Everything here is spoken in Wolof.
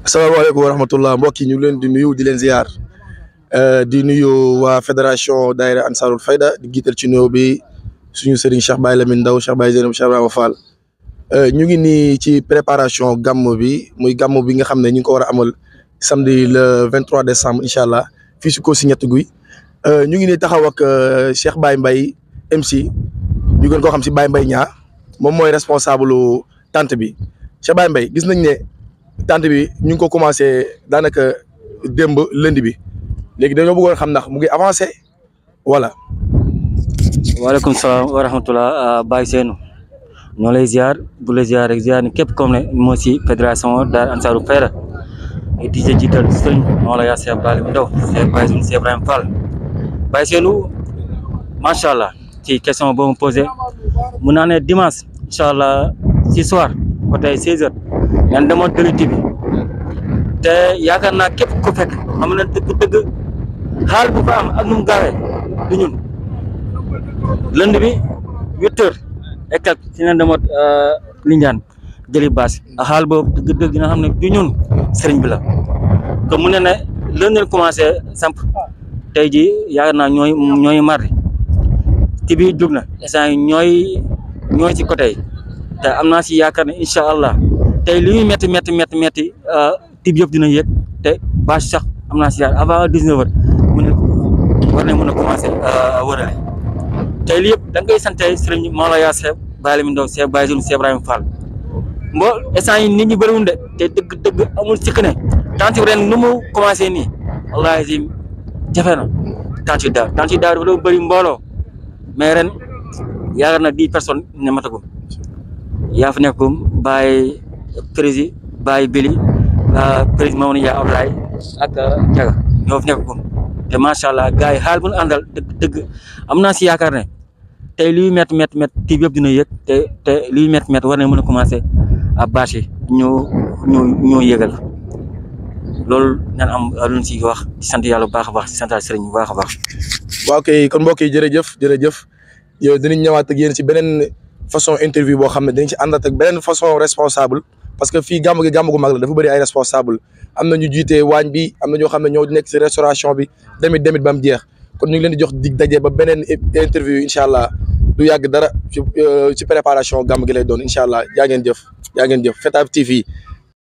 Assalamualaikum warahmatullah mbokk yi ñu leen di nuyu di leen ziar di nuyu waa fédération daayira Ansarul Fayda di giital ci nuyoo bi suñu sëriñ Cheikh Baye Lamine Ndaw Cheikh Baye Zeynab Cheikh Ibrahima Fall ñu ngi nii ci préparation gàmmu bi muy gàmmu bi nga xam ne ñu ngi ko war a amal samedi le 23 décembre incha allah fii si Kossy Ñett Guy ñu ngi nii taxaw ak Cheikh Baye Mbaye MC ñu gën koo xam si Baye Mbaye ñaa moom mooy responsable tente bi Cheikh Baye Mbaye gis nañ ne tente bi ñu ngi ko commencé daanaka démb lundi bi léegi dañoo bëggoon xam ndax mu ngi avancé voilà. waaleykum salaam wa rahmatulah Baye Seynou ñoo lay ziar bu la ziar rek ziar ni képp comme ne moo si fédération daayira Ansarul Fayda di sa jiital sëñ moo la yaa Cheikh Baye Ndaw Cheikh Baye Cheikh Ibrahima Fall Baye Seynou macha allah ci question boo ma posé mun naa ne dimanche incha allah si soir côté 16h yan demoon dëliti bi te yaakaar naa képp ku fekk xam na dëgg-dëgg xaal bu fa am ak nu mu gaawee du ñun lundi bi 8h et quelque si leen demoon Lindiane jëli baas xaal boobu dëgg-dëgg nga xam ne du ñun sëriñ bi la que mu ne ne lundi commencé samp tey ji yaakaar naa ñooy mardi ti bi jug na instant yi ñooy ci côté yi te am naa si yaakaar ne incha allah tey li ñuy métti tib yëpp dina yëg te bâche sax am naa si yaakaar avant 19h war nañ mën a commencé wërale tey li yëpp da ngay sant sëriñ Maola yaa Cheikh Baye Lamine Ndaw Cheikh Baye Cheikh Ibrahima Fall instant yi nit ñi bëriwul de te dëgg amul sikk ne tant ren nu mu commencé nii wallaahi si jafe na tant yi daaw dafa doon bëri mbooloo mais ren yaakaar na 10 personnes ne matagum yaa fa nekkum Baye président Baye Bili président Mamadou Ndiaye Abdoulaye ak Ndiaga ñoo fa nekkum te macha allah gars yi xaal bu ñu àndal dëgg am naa si yaakaar ne tey luy métti tiib yëpp dina yëg te luy métti war nañ mën a commencé à bâché ñoo yëgal loolu nan am luñ si wax di sant yàlla bu baax a baax di sant sëriñ bu baax a baax. waaw kay kon mbokk yi jërëjëf yow dinañ ñëwaat ak yéen ci beneen façon interview boo xam ne dañ ci àndat ak beneen façon responsable parce que fii gàmm gu mag la dafa bëri ay responsable am na ñu jiite waañ bi am na ñoo xam ne ñoo nekk ci restauration bi demit ba mu jeex kon ñu ngi leen di jox dig daje ba beneen interview incha allah du yàgg dara ci préparation gàmm gi lay doon incha allah yaa ngeen jëf FETAB TV